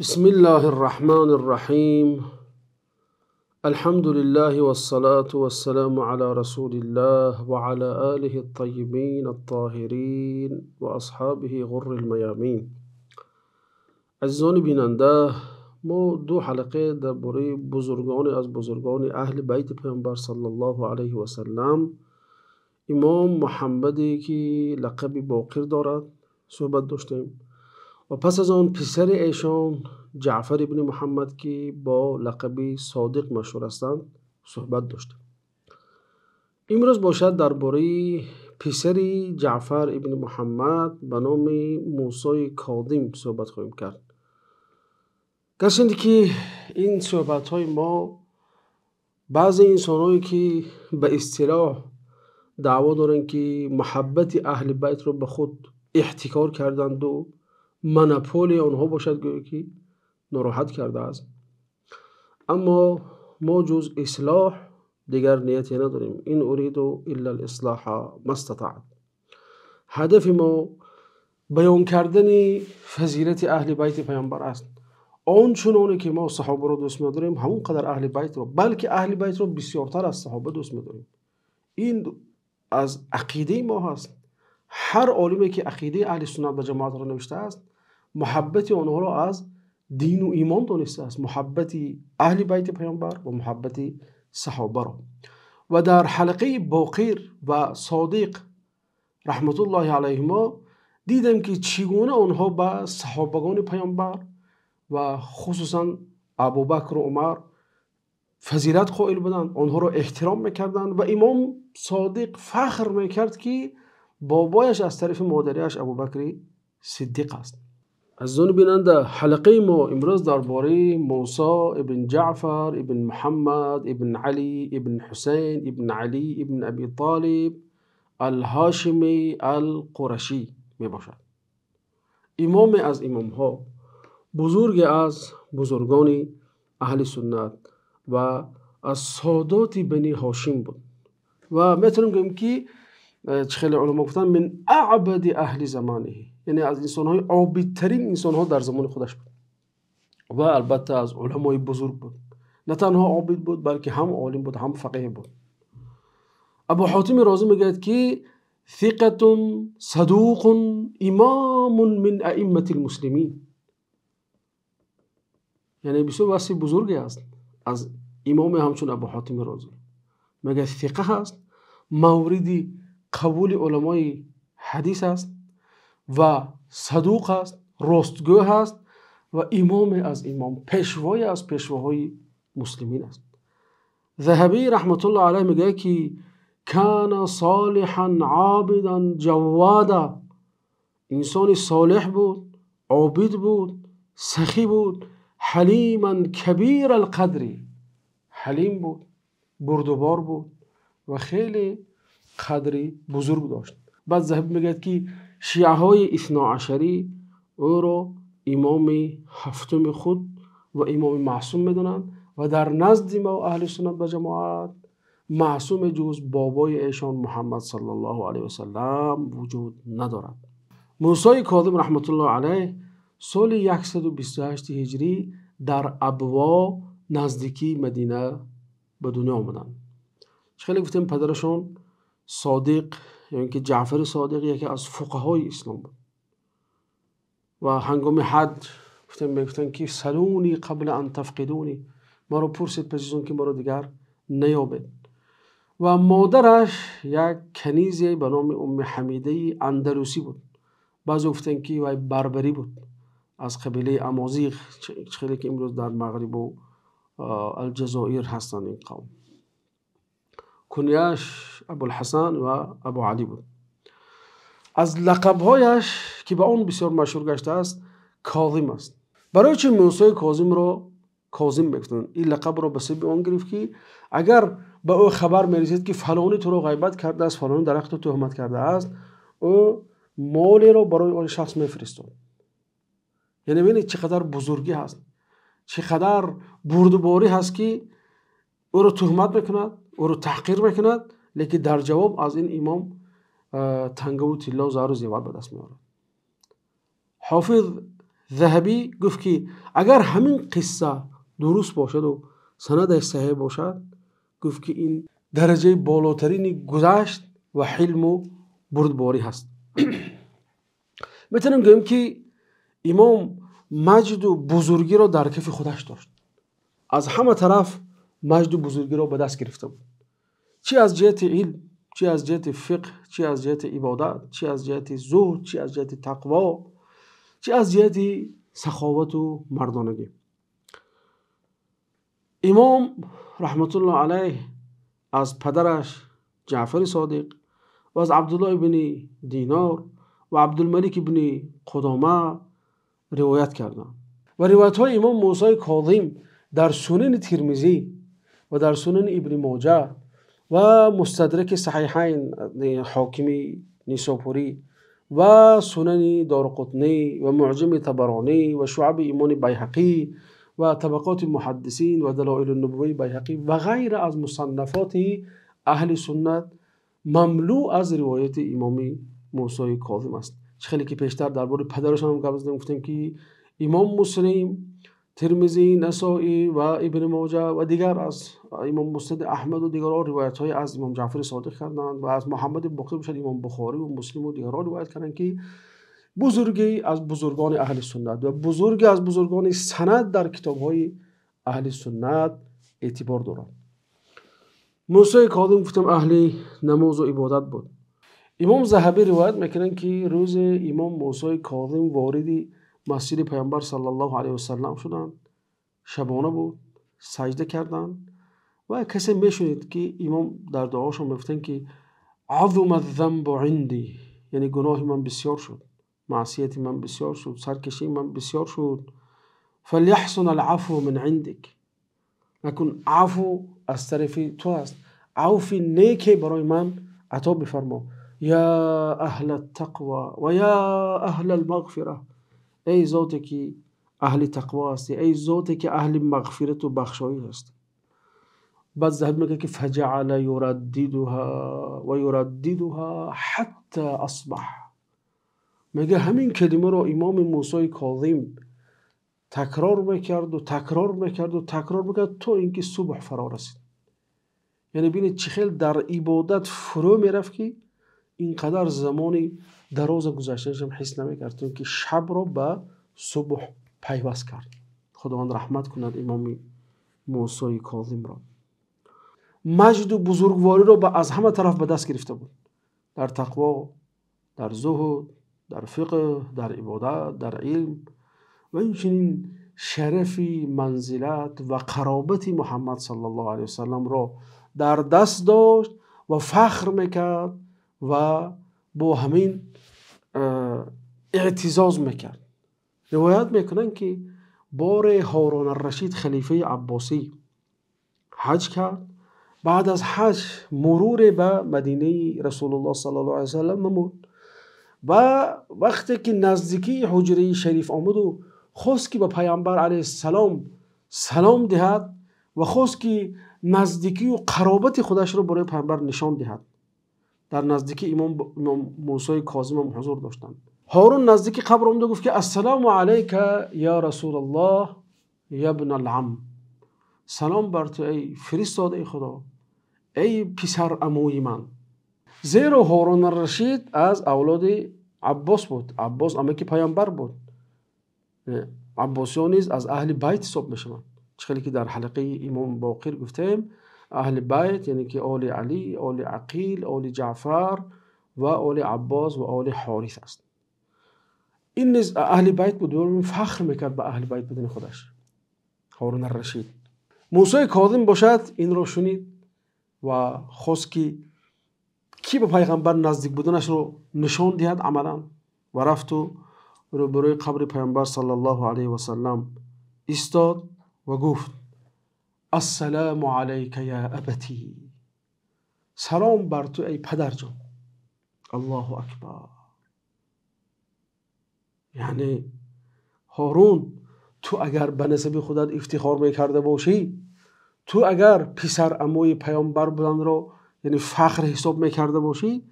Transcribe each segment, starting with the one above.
Бисмиллаҳир Раҳмонир Раҳим. Алҳамду лиллаҳи вассалату вассаламу ала расулиллаҳ ва ала олиҳит таййибинат тоҳирин ва асҳобиҳи ғуррил маямин. Азизони бинанда, мо ду ҳалқа дар бораи бузургоне аз бузургони аҳли байти Паёмбар саллаллоҳу алайҳи васаллам, имом Муҳаммаде ки лақаби Боқир дорад, суҳбат доштем ва пас аз он писари эшон Ҷаъфар ибни Муҳаммад ки бо лақаби Содиқ машҳур ҳастанд, суҳбат доштем. Имрӯз бошад дар бораи писари Ҷаъфар ибни Муҳаммад ба номи Мӯсои Козим суҳбат хоҳем кард. Гарчанде ки ин суҳбатҳои мо баъзе инсонҳое ки ба истилоҳ даъво доранд ки муҳаббати аҳли байтро ба худ эҳтикор карданду монополияи онҳо бошад, гӯё ки нороҳат кардааст. Аммо мо ҷуз ислоҳ дигар нияте надорем. Ин уриду илла л-ислоҳа мастатаът. Ҳадафи мо баён кардани фазилати аҳли байти Паёмбар аст. Он чуноне ки мо саҳобаро дӯст медорем, ҳамон қадар аҳли байтро, балки аҳли байтро бисёртар аз саҳоба дӯст медорем. Ин аз ақидаи мо ҳаст. Ҳар олиме ки ақидаи аҳли суннат ва ҷамоатро навиштааст, муҳаббати онҳоро аз дину имон донистааст, муҳаббати аҳли байти Паёмбар ва муҳаббати саҳобаро. Ва дар ҳалқаи Боқир ва Содиқ раҳматуллоҳи алайҳимо дидем ки чӣ гуна онҳо ба саҳобагони Паёмбар ва хусусан Абубакр ва Умар фазилат қоил буданд, онҳоро эҳтиром мекарданд ва имом Содиқ фахр мекард ки бобояш аз тарафи модариаш Абубакри Сиддиқ аст. Азизони бинанда, ҳалқаи мо имрӯз дар бораи Мӯсо ибн Ҷаъфар ибн Муҳаммад ибн Алӣ ибн Ҳусайн ибн Алӣ ибн Абӣ Толиб ал-Ҳошимӣ ал-Қурашӣ мебошад. Имоме аз имомҳо, бузурге аз бузургони аҳли суннат ва аз содоти Бани Ҳошим буд. Ва метавонем гӯем ки чӣ хеле уламо гуфтанд, мин аъбади аҳли замониҳи, яъне аз инсонҳои обидтарин инсонҳо дар замони худаш буд ва албатта аз уламои бузург буд. На танҳо обид буд, балки ҳам олим буд, ҳам фақеҳ буд. Абу Ҳотими Розӣ мегӯяд ки сиқатун садуқун имомун мин аимматил муслимин, яъне бисёр васфи бузурге аст аз имоме ҳамчун Абу Ҳотими Розӣ. Мегӯяд сиқа ҳаст, мавриди қабули уламои ҳадис аст ва садуқ аст, ростгӯ ҳаст ва имоме аз имом, пешвое аз пешвоҳои муслимин аст. Заҳабӣ раҳматуллоҳ алайҳ мегӯяд ки кана солиҳан обидан ҷаввада, инсони солеҳ буд, обид буд, сахӣ буд, ҳалиман кабир алқадри, ҳалим буд, бурдубор буд ва хеле қадри бузург дошт. Баъд Заҳабӣ мегӯяд ки шиаҳои исноашарӣ ӯро имоми ҳафтуми худ ва имоми маъсум медонанд ва дар назди мо аҳли суннат ва ҷамоат маъсуме ҷуз бобои эшон Муҳаммад саллаллоҳу алайҳи васаллам вуҷуд надорад. Мӯсои Козим раҳматуллоҳ алайҳ соли 128 ҳиҷрӣ дар Абво наздикии Мадина ба дунё омаданд. Чӣ хеле гуфтем, падарашон Содиқ ё ин ки Ҷаъфари Содиқ яке аз фуқаҳои ислом буд ва ҳангоми ҳаҷ гуфтем, мегуфтанд ки салуни қабла ан тафқидуни, маро пурсед пеш аз он ки маро дигар наёбед. Ва модараш як канизе ба номи Умми Ҳамидаи Андалусӣ буд. Баъзе гуфтанд ки вай барбарӣ буд, аз қабилаи Амозиғ, хеле ки имрӯз дар Мағрибу Алҷазоир ҳастанд ин қавм. Кунияш Абулҳасан ва Абу Алӣ буд. Аз лақабҳояш ки ба он бисёр машҳур гаштааст, Козим аст. Барои чи Мӯсои Козимро Козим мегуфтанд? Ин лақабро ба сабаби он гирифт ки агар ба ӯ хабар мерасид ки фалонӣ туро ғайбат кардааст, фалонӣ дар ҳаққи ту туҳмат кардааст, ӯ молеро барои он шахс мефиристод. Яъне бинед чӣ қадар бузургӣ ҳаст, чӣ қадар бурдуборӣ ҳаст ки ӯро туҳмат мекунад, ӯро таҳқир мекунад, лекин дар ҷавоб аз ин имом тангаву тилло, зару зевар ба даст меорад. Ҳофиз Заҳабӣ гуфт, ки агар ҳамин қисса дуруст бошад ва санадаш саҳеҳ бошад, гуфт, ки ин дараҷаи болотарини гузашт ва ҳилму бурдборӣ ҳаст. Метавонем гӯем, ки имом маҷду бузургиро дар кафи худаш дошт. Аз ҳама тараф маҷду бузургиро ба даст гирифта буд. Чӣ аз ҷиҳати илм, чӣ аз ҷиҳати фиқҳ, чӣ аз ҷиҳати ибодат, чӣ аз ҷиҳати зуҳд, чӣ аз ҷиҳати тақво, чӣ аз ҷиҳати саховату мардонагӣ. Имом раҳматуллоҳ алайҳ аз падараш Ҷаъфари Содиқ ва аз Абдуллоҳ ибни Динор ва Абдулмалик ибни Қудома ривоят карданд. Ва ривоятҳои имом Мусои Козим дар Сунани Тирмизӣ ва дар Сунани Ибни Моҷа ва Мустадраки Саҳиҳайн Ҳокими Нисопурӣ ва Сунани Дорқутнӣ ва Муъҷами Табаронӣ ва Шуъаби Имони Байҳақӣ ва Табақоти Муҳаддисин ва Далоили Нубувваи Байҳақӣ ва ғайра аз мусаннафоти аҳли суннат мамлӯ аз ривояти имоми Мусои Козим аст. Чӣ хеле ки пештар дар бораи падарашон ҳам гап задем, гуфтем, ки имом Муслим, Тирмизӣ, Насоӣ ва Ибни Моҷа ва дигар аз имом Муснади Аҳмад ва дигарон ривоятҳое аз имом Ҷаъфари Содиқ карданд ва аз Муҳаммади Боқир бошад имом Бухорӣ ва Муслим ва дигарон ривоят карданд, ки бузурге аз бузургони аҳли суннат ва бузурге аз бузургони санад дар китобҳои аҳли суннат эътибор доранд. Мусои Козим гуфтам аҳли намозу ибодат буд. Имом Заҳабӣ ривоят мекунанд, ки рӯзе имом Мусои Козим вориди масҷиди Паёмбар саллаллоҳу алайҳи васаллам шуданд. Шабона буд, саҷда карданд ва касе мешунид, ки имом дар дуошон мегуфтанд, ки азума занбу индӣ, яъне гуноҳи ман бисёр шуд, маъсияти ман бисёр шуд, саркашии ман бисёр шуд. фаляҳсун алъафву мин индик, накун афв аз тарафи ту аст, авфи неке барои ман ато бифармо. Я аҳла тақва ва я аҳла алмағфира, эй зоте ки аҳли тақво ҳастӣ, эй зоте ки аҳли мағфирату бахшоиш ҳастӣ. Баъд Заҳабӣ мегӯяд, ки фаҷаъала юраддидуҳа ва юраддидуҳа ҳатта асбаҳ. Мегӯяд ҳамин калимаро имоми Мусои Козим такрор мекарду такрор мекарду такрор мекард то ин ки субҳ фаро расид. Яъне бинед, чӣ хел дар ибодат фурӯ мерафт, ки ин қадар замони дароза гузаштанашам ҳис намекард, то ин ки шабро ба субҳ пайваст кард. Худованд раҳмат кунад имоми Мусои Козимро. Маҷду бузургвориро аз ҳама тараф ба даст гирифта буд. Дар тақво, дар зуҳд, дар фиқҳ, дар ибодат, дар илм ва инчунин шарафи манзилат ва қаробати Муҳаммад саллаллоҳу алайҳи васалламро дар даст дошт ва фахр мекард ва бо ҳамин эътизоз мекард. Ривоят мекунанд, ки боре Ҳорун ар-Рашид халифаи Аббосӣ ҳаҷ кард. Баъд аз ҳаҷ муруре ба Мадинаи Расулуллоҳ саллаллоҳу алайҳи васаллам намуд ва вақте ки наздикии ҳуҷраи шариф омаду хост, ки ба Пайғамбар алайҳиссалом салом диҳад ва хост, ки наздикию қаробати худашро барои Пайғамбар нишон диҳад. Дар наздикии имом Мусои Козим ҳам ҳузур доштанд. Ҳорун наздики қабр омада гуфт, ки ассалому алайка я Расулаллоҳ я ибна ал-ам, салом бар ту эй фиристодаи Худо, эй писар амӯи ман. Зеро Ҳорун ар-Рашид аз авлоди Аббос буд. Аббос амаки Пайғамбар буд. Аббосиён низ аз аҳли байт ҳисоб мешаванд. Чӣ хеле ки дар ҳалқаи имом Боқир гуфтем, аҳли байт яъне ки оли Алӣ, оли Ақил, оли Ҷаъфар ва оли Аббос ва оли Ҳорис аст. Ин низ аҳли байт буд ва фахр мекард ба аҳли байт будани худаш Ҳорун ар-Рашид. Мусои Козим бошад инро шунид ва хост, ки кӣ ба Пайғамбар наздик буданашро нишон диҳад амалан, ва рафту рӯбарӯи қабри Пайғамбар саллаллоҳу алайҳи васаллам истод ва гуфт: ассалому алайка я абати, салом бар ту эй падарҷон. Аллоҳу акбар. Яъне Ҳорун, ту агар ба насаби худат ифтихор мекарда бошӣ, ту агар писар амӯи Пайғамбар буданро яъне фахр ҳисоб мекарда бошӣ,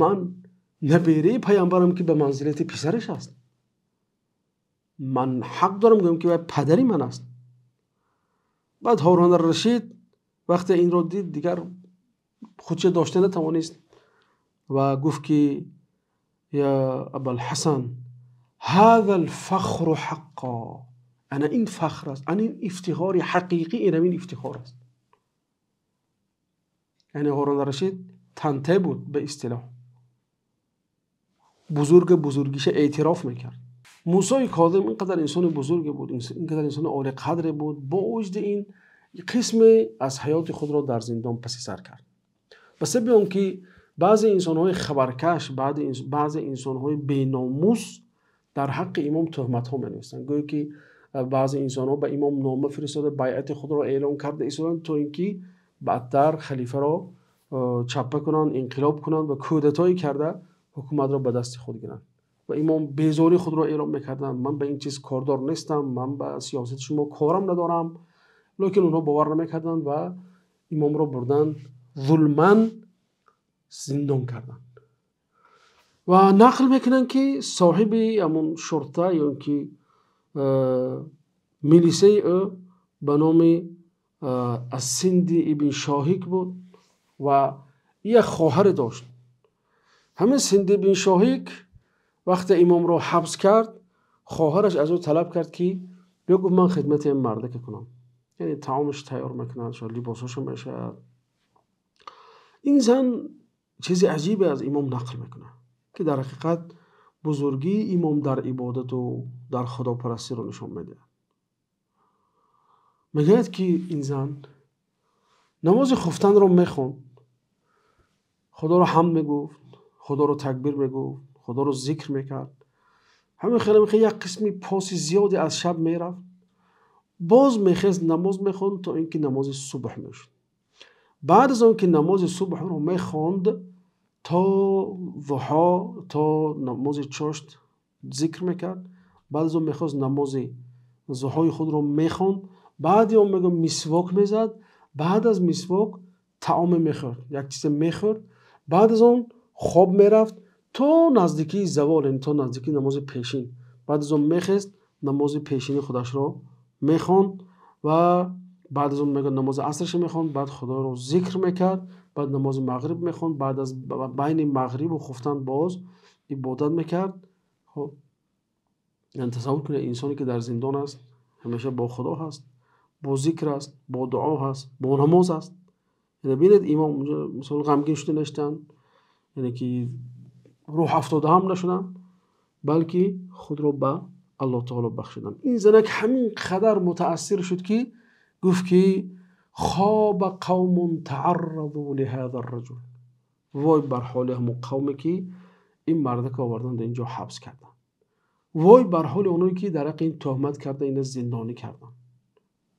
ман набераи Пайғамбарам, ки ба манзилати писараш аст. Ман ҳақ дорам гӯям, ки вай падари ман аст. Баъд Ҳорун ар-Рашид вақте инро дид, дигар худша дошта натавонист ва гуфт, ки я Абулҳасан, ҳаза ал-фахру ҳаққо, ана ин фахр аст, ана ин ифтихори ҳақиқӣ, ин ҳамин ифтихор аст. Яъне Ҳорун ар-Рашид танте буд, ба истилоҳ бузург бузургиша эътироф мекард. Мусои Козим инқадар инсони бузурге буд, инқадар инсони олиқадре буд, бо вуҷуди ин қисме аз ҳаёти худро дар зиндон паси сар кард. Ба сабаби он ки баъзе инсонҳои хабаркаш, баъзе инсонҳои беномус дар ҳаққи имом туҳматҳо менависанд. Гӯё ки баъзе инсонҳо ба имом нома фиристода, байъати худро эълон карда истоданд, то ин ки баъдтар халифаро чаппа кунанд, инқилоб кунанд ва кудатое карда ҳукуматро ба дасти худ гиранд. Ва имом безории худро эълон мекарданд: ман ба ин чиз кордор нестам, ман ба сиёсати шумо корам надорам. Лекин онҳо бовар намекарданд ва имомро бурданд, зулман зиндон карданд. Ва нақл мекунанд, ки соҳиби ҳамон шурта ё ин ки милисаи ӯ ба номи Ассинди ибн Шоҳик буд ва як хоҳаре дошт. Ҳамин Синди ибн Шоҳик вақте имомро ҳабс кард, хоҳараш аз ӯ талаб кард, ки биё, гуфт, ман хидмати ин мардака кунам, яъне таомаш тайёр мекунад, шояд либосашо мешояд. Ин зан чизи аҷибе аз имом нақл мекунад, ки дар ҳақиқат бузургии имом дар ибодату дар худопарастиро нишон медиҳад. Мегӯяд, ки ин зан намози хуфтанро мехонд, худоро ҳамд мегуфт, худоро такбир мегуфт, худоро зикр мекард. Ҳамин хеле як қисми поси зиёде аз шаб мерафт, боз мехест, намоз мехонд, то ин ки намози субҳ мешуд. Баъд аз он ки намози субҳро мехонд, то зуҳо, то намози чошт зикр мекард. Баъд аз он мехост намози зуҳои худро мехонд. Баъди он, мегӯ, мисвок мезад. Баъд аз мисвок таоме мехӯрд, як чизе мехӯрд. Баъд аз он хоб мерафт то наздикии завол, яъне то наздикии намози пешин. Баъд аз он мехест, намози пешини худашро мехонд ва баъд аз он, мегӯяд, намози асрша мехонд. Баъд худоро зикр мекард, баъд намози мағриб мехонд. Баъд аз байни мағрибу хуфтан боз ибодат мекард. Хоб, яъне тасаввур кунед, инсоне ки дар зиндон аст, ҳамеша бо худо ҳаст, бо зикр аст, бо дуо ҳаст, бо намоз аст. Яъне бинед, имом мисол ғамгин шуда наштанд, яъне ки рӯҳ афтода ҳам нашуданд, балки худро ба Аллоҳ таоло бахшиданд. Ин занак ҳамин қадар мутаассир шуд, ки гуфт, ки хоба қавмун таарраду лиҳаза арраҷул, вой бар ҳоли ҳамон қавме, ки ин мардака овардан, дар инҷо ҳабс карданд, вой бар ҳоли оное, ки дар ҳаққи ин туҳмат карда, ина зиндонӣ карданд.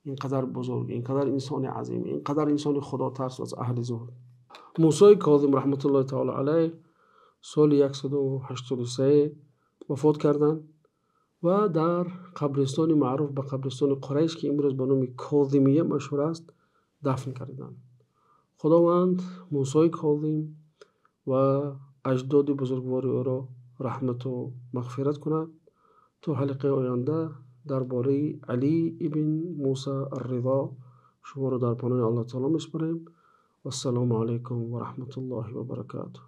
Ин қадар бузург, ин қадар инсони азим, ин қадар инсони худотарс, аз аҳли зуҳд. Мусои Козим раҳматуллоҳи таоло алайҳ соли 183 вафот карданд ва дар қабристони маъруф ба қабристони Қурайш, ки имрӯз ба номи Козимия машҳур аст, дафн карданд. Худованд Мусои Козим ва аҷдоди бузургвори ӯро раҳмату мағфират кунад. То ҳалқаи оянда дар бораи Алӣ ибн Муса ар-Ризо шуморо дар паноҳи Аллоҳ таоло месупорем. Вассалому алайкум ва раҳматуллоҳи ва баракатуҳ.